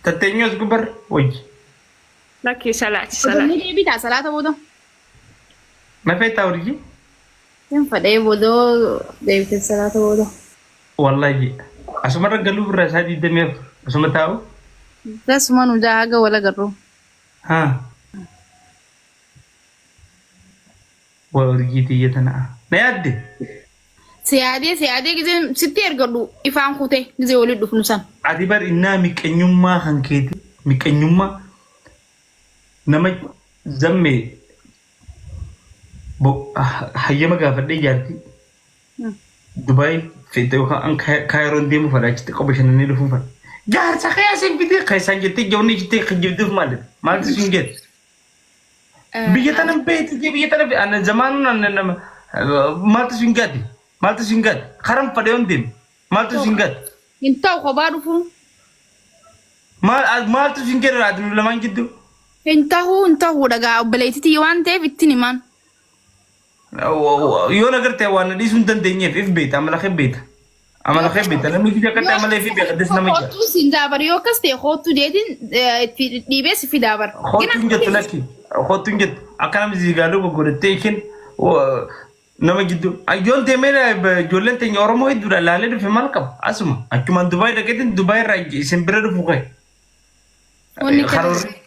Tatteenyuu as gubbarra wayyi. Lakkii salaati Ni salaati. deebitaa salaata booda. Na feetaa urjii? Hin fadhee booda deebitee salaata booda. Wallahi asumarra galuu birraa isaa 24 asuma taa'u. Tasuma nu jaa haga wal agarru. Haa. Waa urjii tiyya tana. Na yaadde? Si yaadee si yaadee gizee sitti ergadhu ifaan kute gizee waliin dhufnu san. Ati bar innaa miqqenyummaa kan keeti miqqenyummaa nama zammee hayyama gaafadhee jaartii Dubaay fedhe yookaan an Kaayiroon deemuu fedha achitti qofa bashannanee dhufuu fedha. Jaarsa kee asiin fidee keessaan jettee jawni jettee kijibduuf maali? Maaltu siin jedhe? Biyya tana beekti jee biyya tana ana zamaanuun ana nama maaltu siin gadi? Maaltu siin gadi? Karan fedhe yoon deeme maaltu siin gadi? Hin ta'u kophaa dhufuun. Maal maaltu siin jedhe ati nu lamaan gidduu? Hin ta'uu hin ta'uu dhagaa obboleettitii waan ta'eef ittiin himaan. Yoo na garte waan na dhiisuu hin dandeenyeef if beekta amala kee beekta. Amala kee beekta namni biyya akkatti amala ifii beeka des nama jira. Kootuu siin daabar yoo akkas ta'e kootuu jeetiin itti dhiibee si fidaa bar. Kootuu hin jettu lakki. Kootuu hin jettu akka namni zigaaluu goggodattee isheen nama gidduu. Yoon deemee ijoolleen teenya Oromoo hedduudha laalee dhufe maal qaba asuma achumaan Dubaay dhaqeetiin Dubaay irraa isin bira dhufu ka'e. Wanni kana Karoorri.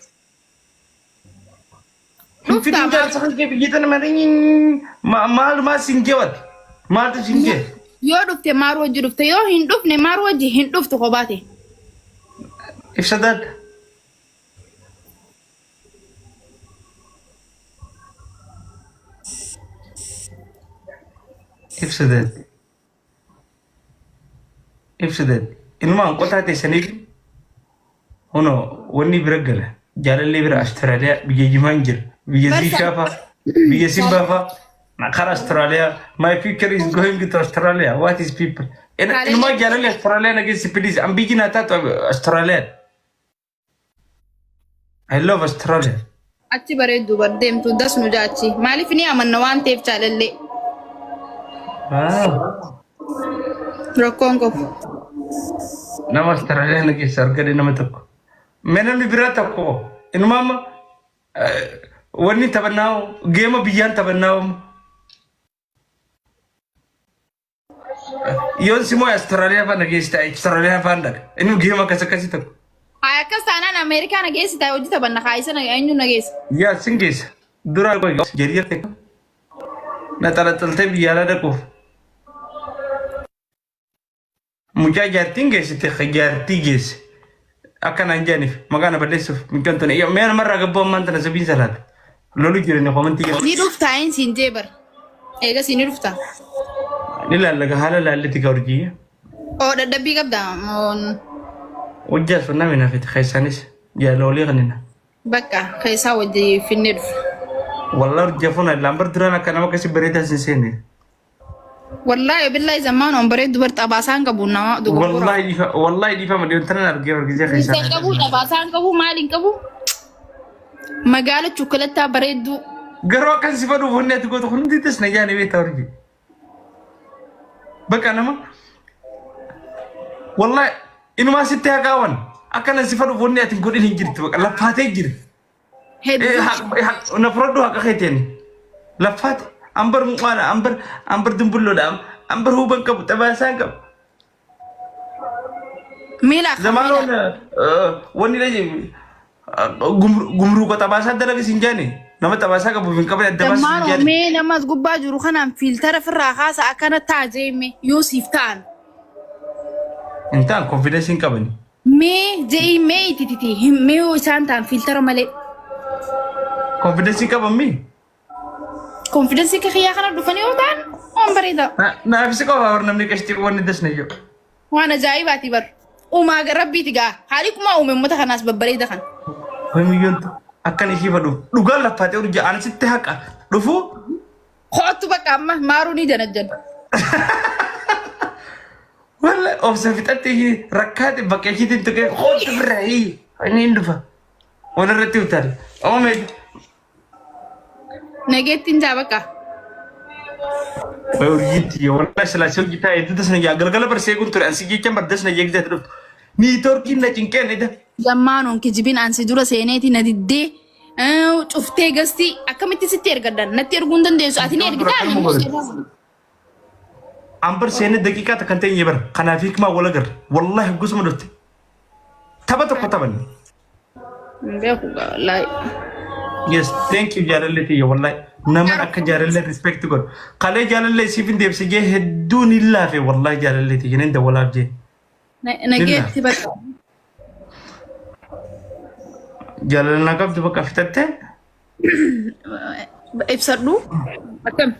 Hin fidin Dhuftaa jaarsa kan kee biyya tana malee maal maal siin jeewati maaltu siin jee. Yoo dhufte maaru wajji dhufte yoo hin dhufne maaru wajji hin dhuftu kophaa ta'e. Ibsa daadda. Ibsa daadda. Ibsa daadda. Inumaan qotaa teessaniif Hono wanni bira gala. Jaalallee bira Australia biyya jimaan jira. Biyya Barsa. Ziishaa fa'a. Biyya Simbaa fa'a. Kara Australia. My future is going to Australia. What is people? Inumaa jaalallee Australia na geessi please. An biyyi naa taatu Australia. I love Australia. Achi bareeddu bar deemtu das nu jaachi. Maaliif ni amanna waan ta'eef jaalallee. Wow. Rakkoon qabu. Nama Australia na keessa argate nama tokko. Mee namni biraa tokko inuma amma wanni taphannaa geema biyyaan taphannaa amma. Yoon si moo'e Australia faana geessita Australia faana dhaqa. Inni geema akkas akkasii tokko. Haa akkas taanaan Ameerikaa na geessita hojii taphanna haa isa eenyu na geessa. Yaa sin geessa. Dura jedhii ta'e. Na xalaxaltee biyya alaa dhaquuf. Mucaa jaartiin geessite jaartii geesse. Akka naan jedhaniif maqaa na balleessuuf mucaan tun mee namarraa gabboo ammaan tana sabiin salaate. Lolu jirani komantii jala. Ni dhuftaa hin siin jee bar. Eegas ni dhuftaa. Ni laallaga haala laalliti ka urjii. Oo dadhabbii qabdaa. Oon Hojjaa sun namni nafiti keessaanis jaala olii kanina. Bakka keessaa wajji finnee dhufa. Wallah urjii fuuna lambar duraan akka nama akkasii bareedaa sin seene. Wallaahi billaahi zammaan on bareeddu bar xabaasaan qabu nama dogoggora. Wallahi dhiifa wallahi dhiifama dhiyoon tanan argee argisee Isa keessaa. qabu xabaasaan qabu maal hin qabu. Magaala chukkalattaa bareedduu. Garuu akkan si fadhuuf wanni ati gootu kun hundi tas na jaani beektaa urjii. Bakka nama wallahi inumaa sitti haqaawan akkana si fadhuuf wanni ati hin godhin hin jirtu bakka laffaatee jira. Hedduu. Na fudhadhu haqa keetiin laffaate ambar muqaana ambar ambar dumbulloodha ambar huban qabu xabaasaan qabu. Miila Zamaanoon wanni gumruuka xabaasaa dalaga siin jaani nama xabaasaa qabuuf hin qabne adda baasa siin Zammaan jaani. mee nama as gubbaa jiru kanaan fiiltara firraa kaasa akkana ta'a jeeme yoo siif ta'an. Hin ta'an konfidensi hin qabani. Mee je'ii mee itititi hin mee yoo isaan ta'an fiiltara malee. Konfidensi hin qaban mii. Konfidensii akka kiyyaa kana dhufanii yoo ta'an waan bareeda. Naaf si qofa bar namni qashtii wanni dasna jiru. Waan ajaa'ibaati bar. Uumaa rabbiiti gaa. Haali kumaa uume uummata kanaas babbareeda kan. Hoomiyyoontu akkan ishii fadhuuf dhugaan laffaatee urjii ani sitti haqa dhufu Koottu bakka amma maaruu ni janajjan. walla obsa fixatte ishii rakkaate bakka ishiitiin tuqee koottu birraa inni hin dhufa. Walirratti utaale. Oomee Nageettiin jaa bakka. Way urjiitti wallahi silaa si hojjetaa hedduu tasna yaa galgala barsee kun ture ansi jechaan bar dasna jeegzee ati dhuftu. Niitoorkiin na cinqeen ida. Lammaanoon kijibin ansi dura seeneeti na diddee cuftee gastii akkamitti sitti ergaddan natti erguu hin dandeessu ati ni ergitaa ani immoo si ergaa. Ambar seenee daqiiqaa takka hin teenye bara. Kanaaf hikmaa wal agarra. Wallaahi gosuma dhufte. Tapha tokko taphanne. Hin beeku gaa wallaahi. Yes, thank you jaalallee tiyya wallahi. Nama akka jaalallee respect godhu. Kalee jaalallee siif hin deebise jee hedduun hin laafe wallahi jaalallee tiyya nan dawwalaaf jee. Nageetti bakka. Jaalala na qabdu bakka fitatte. Ibsadhu. Akkam?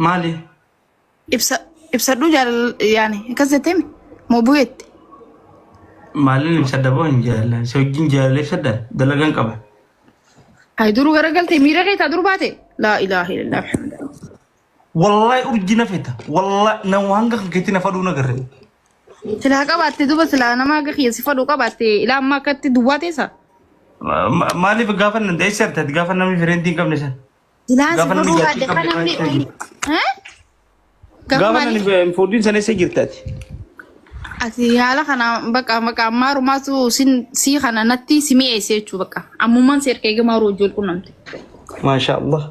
Maali? Ibsa ibsadhu jaalala yaani akkas jettee mi? Moo bu'eetti? Maaliin ibsadha boo hin jaalala. Si wajjin jaalala ibsadha dalagaan qaba. Hay duruu garagaltee miira kee taa dur baate? Laa ilaaha illallah Muhammad. Wallahi urji na feta. Wallahi na hanga kan keetti na faduu na garre. Silaa qabaatte duba silaa nama akka kiyya si fadhu qabaatte ilaa ammaa akkatti duwwaa teessa. Maaliif gaafa nan eessa argate gaafa namni fireentii hin qabne san. Silaa si Gaafa namni fadhuu jaartii baadde qabne kan namni. kan jiru. Eh? Gaafa Gaafa maaliif? namni fuudhiin sana eessa jirtaati? Ati haala kana bakka bakka ammaa sin sii kana natti si mi'eesse jechuu bakka ammummaan si erga eega maaruu wajjin qunnamte. Maasha Allah.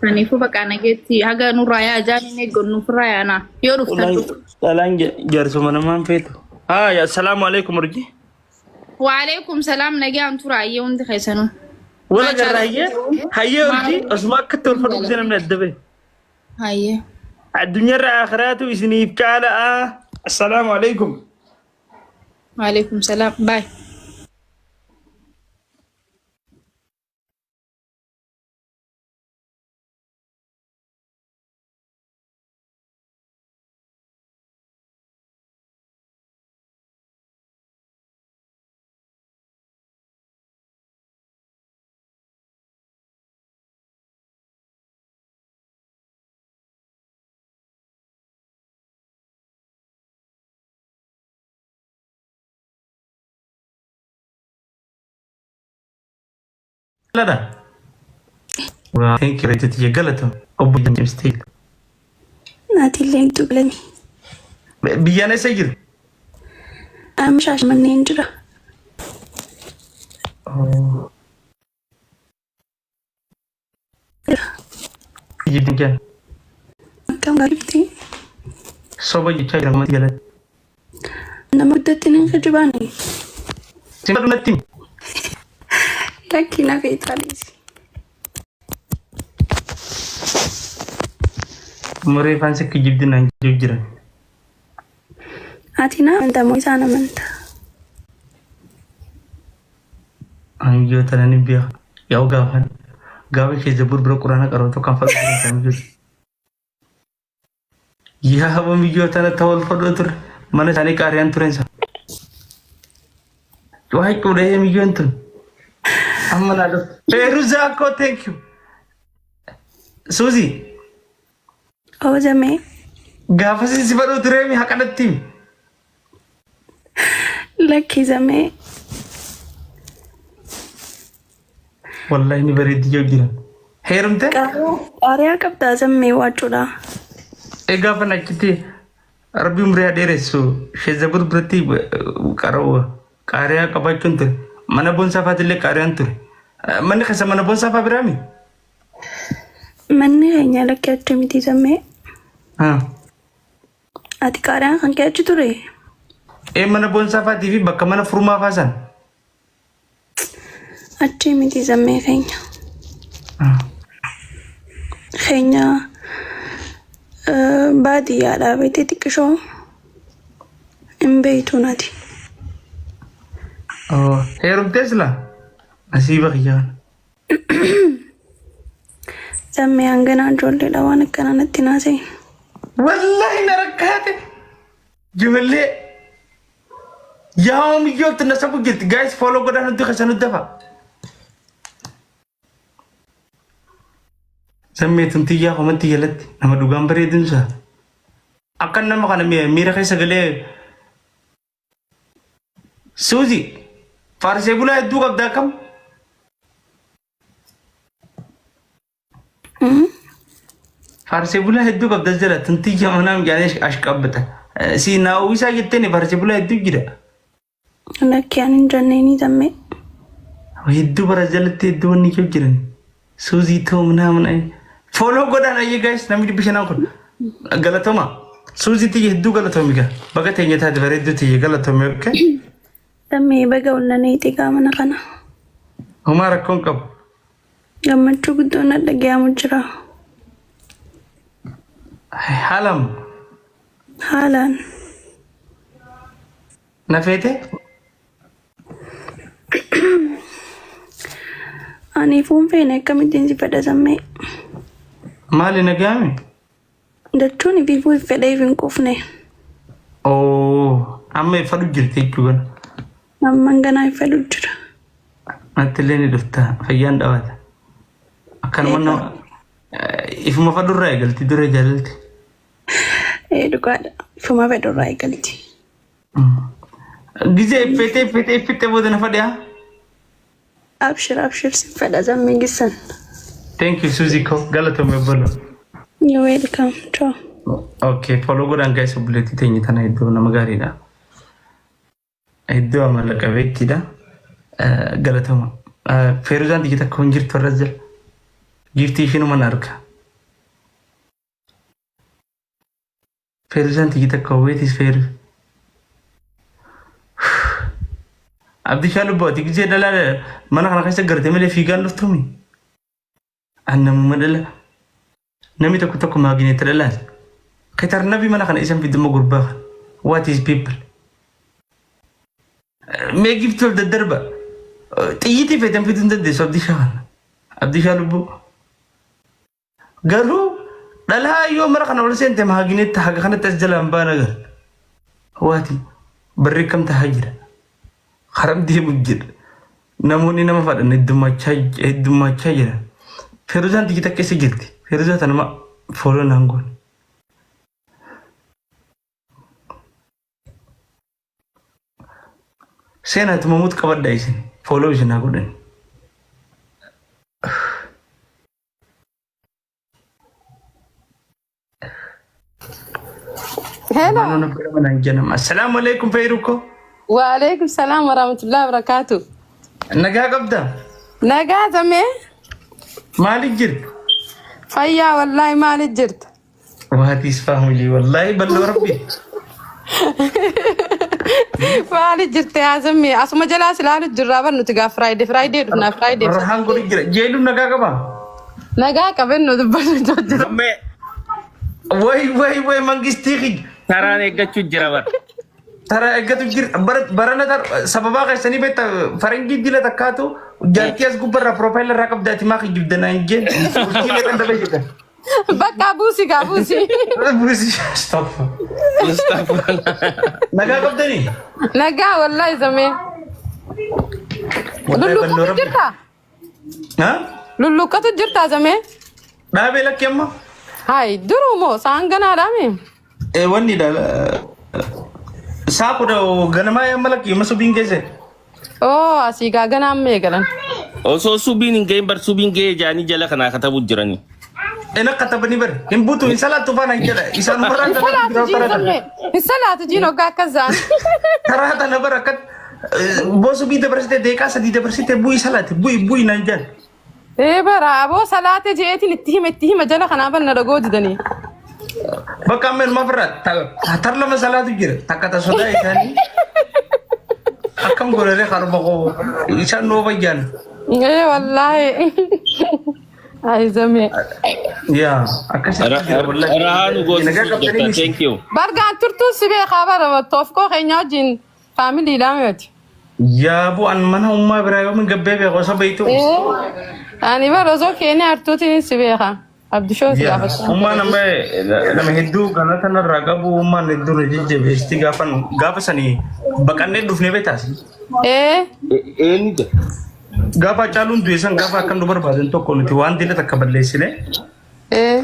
Kanaafuu bakka nageetti haga nurraa yaa jaan inni eeggannu ofirraa yaana yoo dhuftan dhufu. Dhalaan jaarsuma namaan feetu. Haa assalaamu alaikum urji. Waalaikum salaam nagaan tura ayyee hundi keessanuu. Wala garra hayyee hayyee urji osuma akkatti wal fadhu gisee namni adda bahe. Hayyee. Addunyaarra akhiraatu isiniif caala'a. Assalaamu alaikum. Waalaikum salaam. Baay. Lada. Waa thank you reetti galata obbo James Taylor. Naatillee hin tuqlani. Biyyaan eessa jiru? Amma Shaashamanneen jira. Jibbiin Akkam gaariitti soba jechaa jira namatti jalatti. Nama guddatti nan kijibaani. Simbadhu natti himi. Lakkii na feexaaliisi. Muree faan si kijibdi naan jiru jiran. Ati na amanta moo isaan amanta? Anjoo tana ni beeka. Yaa'u gaafan gaafa ishee zabur bira quraana qarootu kan fadhu ture kan jiru. Yaa miyyoo tana ta'u ol fadhoo ture mana isaanii qaariyaan turen sa. Waa cuudhee miyyoon tun. Amma naa dhufu. Feeruzaa koo thank you. Suuzi Oozamee gaafa si fadhoo turee mi haqa natti himi. Lakkii zamee. Wallahi ni bareeddi yoo jiran. Heerumte? Qaariyaa qabdaa zammee waacuudha. Egaa fan achitti rabbi umrii haa dheeressu sheezabur biratti qaroo qaariyaa qabaachuun ture. Mana boonsaa faatillee qaariyaan ture. Manni keessa mana boonsaa faa biraami? Manni keenya lakkii achi miti zammee. Ati qaariyaan kan kee achi ture? Ee mana boonsaa faatii fi bakka mana furmaa faa san. Achi miti zammee keenya. Keenya baadiyyaadhaa beektee xiqqishoo hin beektu nati. Heerumtee silaa? Nasiiba kiyya kana. Zammee hanganaa ijoolleedha waan akkanaa natti naasee. Wallahi na rakkaate. Ijoollee yaa miyyootti na sabu jirti. Guys follow godhaa nutti keessa nutti dafa. Zammeetun tiyyaa komatti jalatti nama dhugaan bareedinsa. Akka nama kana miira keessa galee Suuzi faarsee bulaa hedduu qabda akkam? Faarsee bulaa hedduu qabda jala tuntii jamanaam jedhanii ashqabbata. Si naa uwwisaa jetteen farsee bulaa hedduu jira. Lakki ani hin jenneenii zammee. Hedduu bara jalatti hedduu wanni jiru jiran. Suuzii ta'u ምናምን follow godhaan ayyee guys, namni 500 kun galatoma. Suuzii tiyya hedduu galatoomi gaa. Baga teenya taate bareedduu tiyya galatoomi, okay. Zammee, baga wallanee mana kana. Homaa rakkoon qabu. Gammachuu guddoon na dhagayamu jira. Haalam. Haalaan. Na feete? Ani fuun feene akkamittiin si fedha, zammee? Maali, nagaame? Jechuun ifiifuu fedhee hin quufne. Oo, amma fadhu jirti jechuudha. Amman ganaa fedhu jira. Natti illee ni dhufta, fayyaan dhawaata. Akkanuma nama ifuma fadhurraa eegalti dura jaalalti. Ee, dhugaadha. Ifuma fedhurraa eegalti. Gizee iffeetee iffeetee iffeetee booda na fadhe haa? Abshir, abshir, si fedha zammee gissan. Thank you, Suzy ko, galatoomi obbolo. You're welcome. Ciao. Okay, follow godhaan guys, obboleettii teenya tana hedduu nama gaariidha. Hedduu amala qabeettiidha. Galatoma. Feeruzaan tiyya takka hin jirtu irra jira. Giiftii ishiinuma na arga. Feeruzaan tiyya takka weetis feeru. Abdishaa lubbuu, ati gisee dhalaa mana kana keessa garte malee fiigaan dhuftuumi. Annamuma dhala. Namni tokko tokko maagineetti dhalaati. Ketar nabi mana kana isan fiduma gurbaa kana. What is people? Mee giftii ol daddarba. Xiyyiitii feetan fiduu hin dandeessu Abdishaa kana. Abdishaa lubbuu. Garuu dhalaa yoo mana kana ol seente maagineetti haga kanatti as jalaan baana gara. Waati barri akkam tahaa jira. Karam deemu jira. Namoonni nama fadhan heddummaachaa jira. Feeruzaan tiyya takka isa jirti. Feeruzaa tanuma follow naan goone. Seenaatti mamuut qabadha isin. Follow isin haa godhan. Hello. Naannoo bira manaan jedhama. Assalaamu alaikum, Feeruko. Waalaikum salam warahmatullahi wabarakatuh. Nagaa qabdaa? Nagaa zamee. Maaliif jirta? Fayyaa wallaahi, maaliif jirta? What is family, wallahi balloo rabbi. Maaliif jirte yaa zammee? Asuma jalaa si ilaalu jirraa bar nuti gaa Friday Friday dhufnaa Friday. Rahaan godhu jira. Jeeluun nagaa qabaa? Nagaa qabennu dubbatu jira. Zammee. Way way way, mangistii kiyya. Taraan eeggachuu jira bar. Tara eeggatu jira. Barana sababaa keessanii beekta, faranjii dila takkaatu jaartii as gubbarraa profile irraa qabda, ati maa kijibda naan jeen. Bultii meeqan dabee jirta? Bakka buusi gaa buusi. Stop. Nagaa qabdanii? Nagaa wallaahi zamee. Wallahi balloo Lulluqqatu rabbi. jirta? Ha? Lulluqqatu jirta zamee? Dhaabee lakki amma? Hai, duruu moo saan ganaadhaami? Wanni dha. Saa 10 ganamaa amma lakki amma subiin geesse. Oo, asii gaa ganaa amma eegalan. Osoo subiin hin gahin bar subiin gahee jaanii jala kanaa katabu jirani. Ina katabanii bar hin buutu hin salaattu faana hin jedha. Isaan umarraa Hin salaatu jiin zammee. Hin salaatu jiin hoggaa akkas zaan. Karaa tana bara akkat boo subii dabarsite deeqaa 3 dabarsite bu'i salaati bu'i bu'i naan jedha. Ee bara aboo salaate jeetiin itti hima itti hima jala kanaa banna dhagoo didanii. Bakka amma ilmaa firraa tar lama salaatu jira, takka ta sodaa isaanii. Akkam godhanii harma koo isaan nuu fayyaan. Ee wallaahi. Ay zamee. Yaa, akkasitti jira wallaahi. Rahaa nu Nagaa goosisuu qabdanii jirta. miti. Thank you. Bargaan turtuu si beekaa bara toofkoo keenya wajjin faamiliidhaa miti. Yaa bu'an mana ummaa biraa yoomin gabbee beeku osoo beektu. Ee ani bara osoo keenya hartuutiin si beekaa. Abdishoo si gaafachuu. Ummaan amma nama hedduu galata narraa qabu, ummaan hedduu na jajjabeessitii gaafa gaafa sanii baqannee dhufnee beektaas. Ee Eenyu jira? Gaafa Hacaaluun du'e san, gaafa akkam nu barbaadan tokko nuti waan dila takka balleessine. Ee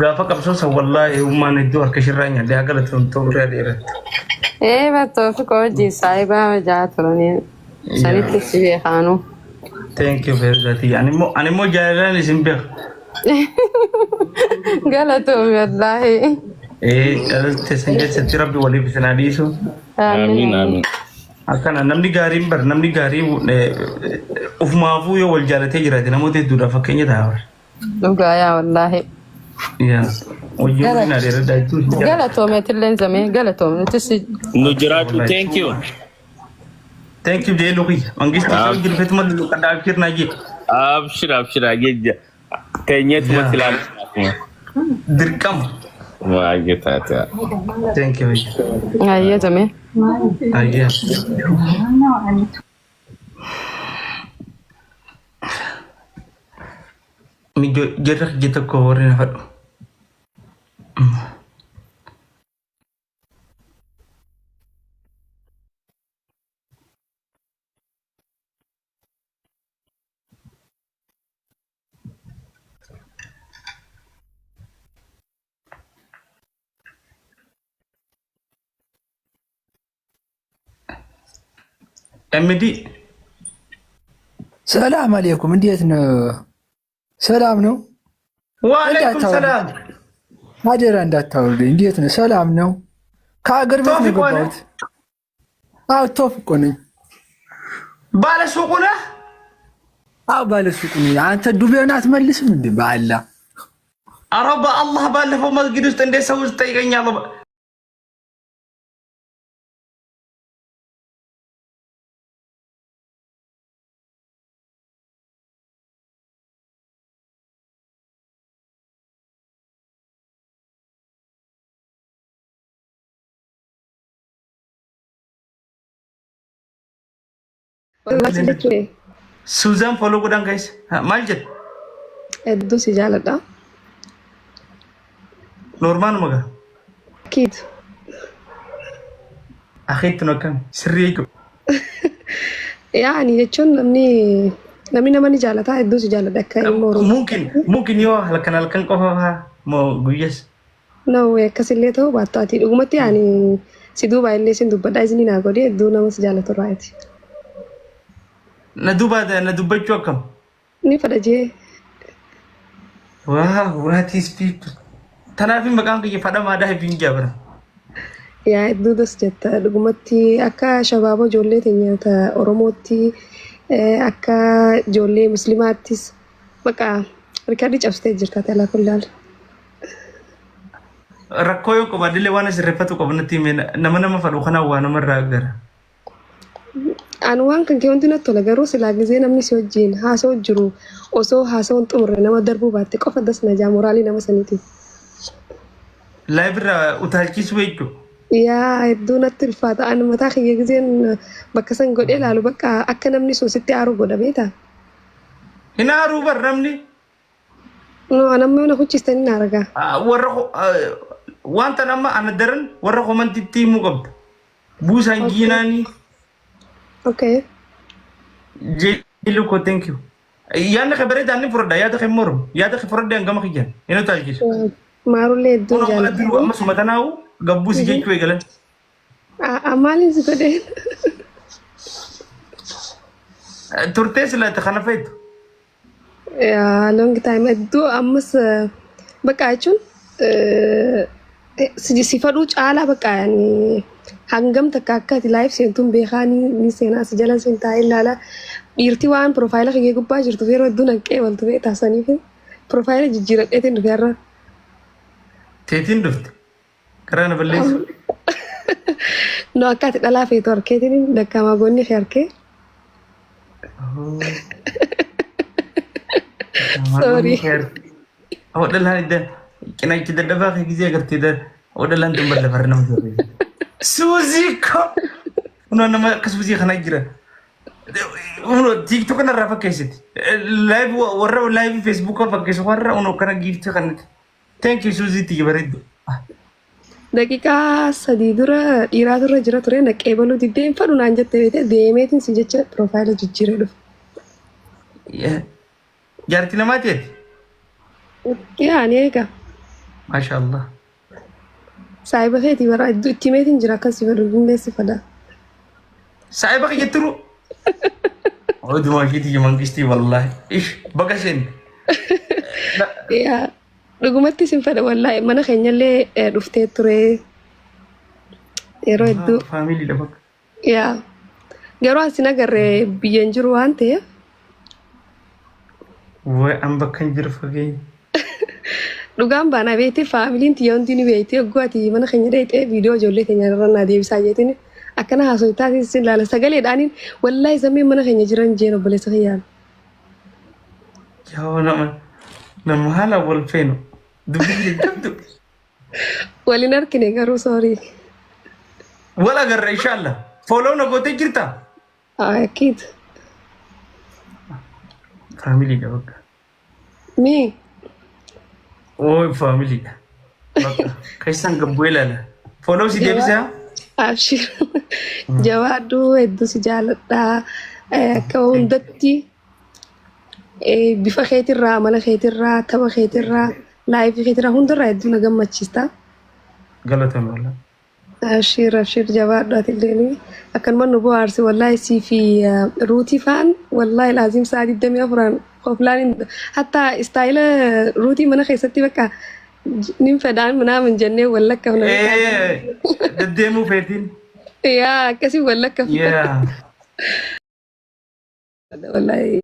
Gaafa qabsoo san wallaahi ummaan hedduu harka ishirraa nyaadde, haa galatoomtu, umurii dheerattu. Ee bara toofkoo wajjin saayibaa jaa turanii sanitti si beekaanu. Thank you very much. Ani immoo jaalalaan isin beeka. Galatoomi wallaahi. Dhaloota san keessatti Rabbi waliif isin haa dhiisu. Amiin amiin. Akkana namni gaariin bar namni gaarii ufumaafuu yoo wal jaalatee jiraate namoota hedduudhaaf fakkeenya ta'a bar. Dhugaa yaa wallaahi. Yaa wajjin waliin adeeradhaa jechuun. Galatoomeetillee zamee galatoome nutis Nu jiraatu thank you. Thank you jee luqiyya. Mangistii Ah. isa jilfetuma luluqadhaa abshir naa jee. Abshir abshir jeja. Teenyeetuma Yaa. silaa. Dirqama. Baay'ee taate. Thank you. Ayyee zamee. Ayyaa. Mijoo jarra kiyya tokko warri na fadhu. MD ሰላም አለይኩም። እንዴት ነው? ሰላም ነው? ወአለይኩም ሰላም። አደራ እንዳታወርደኝ። እንዴት ነው? ሰላም ነው? ከአገር ቤት ነው ቶፊቅ ሆነ? የገባሁት። አዎ ቶፊቅ ነኝ። ባለ ሱቁ ነህ? አዎ ባለ ሱቁ ነኝ። አንተ ዱቤውን አትመልስም እንዴ? በአላህ ኧረ በአላህ ባለፈው መስጊድ ውስጥ እንዴት ሰው ውስጥ ጠይቀኛለሁ። Suuzaan follow godhaan guys. Maal jedhu? Hedduu si jaaladha. Noormaanuma gaa. Kiitu. Akhiitti nu akkami? Sirrii jechuudha. Yaani jechuun namni namni nama ni jaalata hedduu si jaaladha akka ilma Oromoo. Mungkin mungkin yoo halkan halkan qofa faa moo guyyas. No akkasillee ta'uu baattu ati dhugumatti yaani si duuba illee sin dubbadha isin naa godhi hedduu nama si jaalatu irraati. Na duuba na dubbachuu akkam? Ni fadha jee. Wow, what is people? Tanaaf maqaan kiyya fadhamaadhaa hin jabra. Yaa hedduu das jetta dhugumatti akka shabaaba ijoollee teenya ta Oromootti akka ijoollee musliimaattis bakka rikardii cabsitee jirta ati alaa kullaal. Rakkoo yoo qabaadhillee waan asirreeffatu qabu natti hime nama nama fadhu kanaan waa namarraa gara. Ani waan kan kee wanti natti tola garuu silaa gizee namni si wajjin haasa'u jiru osoo haasa'uun xumurre nama darbuu baatte qofa das na jaa moraalii nama saniitiif. Live irraa utaalchisuu jechuudha. Yaa hedduu natti ulfaata ani mataa kiyya gizeen bakka san godhee ilaalu bakka akka namni sun sitti aaru godha beektaa. Hin aaruu bar namni. No ani amma yoo na kuchistanii na argaa. Warra wanta amma ana daran warra komantitti himuu qabda. Buusaan giinaanii. Okay. Jeeluu koo thank you. Yaadni kee bareedaa inni fudhadha yaada kee mormu yaada kee fudhadha hangama kiyyaan hin utaalchisu. Maarullee hedduu Kun amma jaalladha. duruu amma suma tanaa'u gabbuusi jechuu eegalan. Maaliin si godheen? Turtee silaate kana feetu. Yaa long time hedduu ammas bakka jechuun si fadhuu caalaa bakka yani hangam takka akka ati live seentuun beekaa ni seenaa si jala seen taa'ee ilaala. Dhiirti waan profile kee gubbaa jirtuuf yeroo hedduu naqee waltu beektaa saniif profile jijjiiradheetiin dhufe har'a. Teetiin dhufte. Karaa na balleessu. No akka ati dhalaa feetu harkeetiin dakkamaa goonni kee harkee. Sorry. Hodhalaan idda cinaachi dadhabaa kee gizee agartee hodhalaan tun lafarra nama jirre. Suuzii ko! Kunoo nama akka suuzii kanaa jira. Kunoo TikTok kanarraa fakkeessiti. Live warra live Facebook fakkeessu warra kunoo kana giiftii kanatti. Thank you Suuzii tiyya bareeddu. Daqiiqaa 3 dura dhiiraatu irra jira ture naqee baluu diddee hin fadhu naan jette beekte deemeetiin si jecha profile jijjiiree dhufe. Jaartii namaa teeti? Yaa ni eega. Maasha Allah. Saahiba keetii bara iddoo itti himeetiin jira akkas si fadhu illee si fadha. Saahiba kiyya turu. Odumaa ishiitii mangistii wallaahi. Ish baga seen. Yaa. Dhugumatti isin fedha wallaahi mana keenyallee dhuftee ture yeroo hedduu. Faamiliidha bakka. Yaa garuu asin agarre biyya hin jiru waan ta'eef. Way an bakka hin jiru fageenya. Dhugaan baanaa beekte faamiliin tiyya hundi ni beekte yogguu ati mana keenya dheeyxee viidiyoo ijoollee keenya irra naa deebisaa jeetiin akkana haasoftaa sin ilaala sagaleedhaaniin wallaahi sammeen mana keenya jiran jeen obboleessa kiyyaan. Yaa nama nama haala wal feenu dubbii jajjabdu. Waliin argine garuu soorii. Wal agarra inshallah. Follow na gootee jirta? Akkiit. Faamiliidha bakka. Mi Oo faamiliidha. Bakka keessan gabboo ilaala. Follow si deebisaa? Abshir. Jabaadhu hedduu si jaaladha. Akka hundatti bifa keetirraa, amala keetirraa, tapha keetirraa, live keetirraa hundarraa hedduu na gammachiista. Galatoomi wallah. Abshir abshir jabaadhu atillee akkanuma nu bohaarsi wallaahi sii fi ruutii faan wallaahi laazim sa'a 24 koflaan hatta style ruutii mana keessatti bakka nin fedhaan minaamin jennee wallakka. Deddeemuu feetiin. Yaa akkasii wallakka. Yaa. Wallaahi.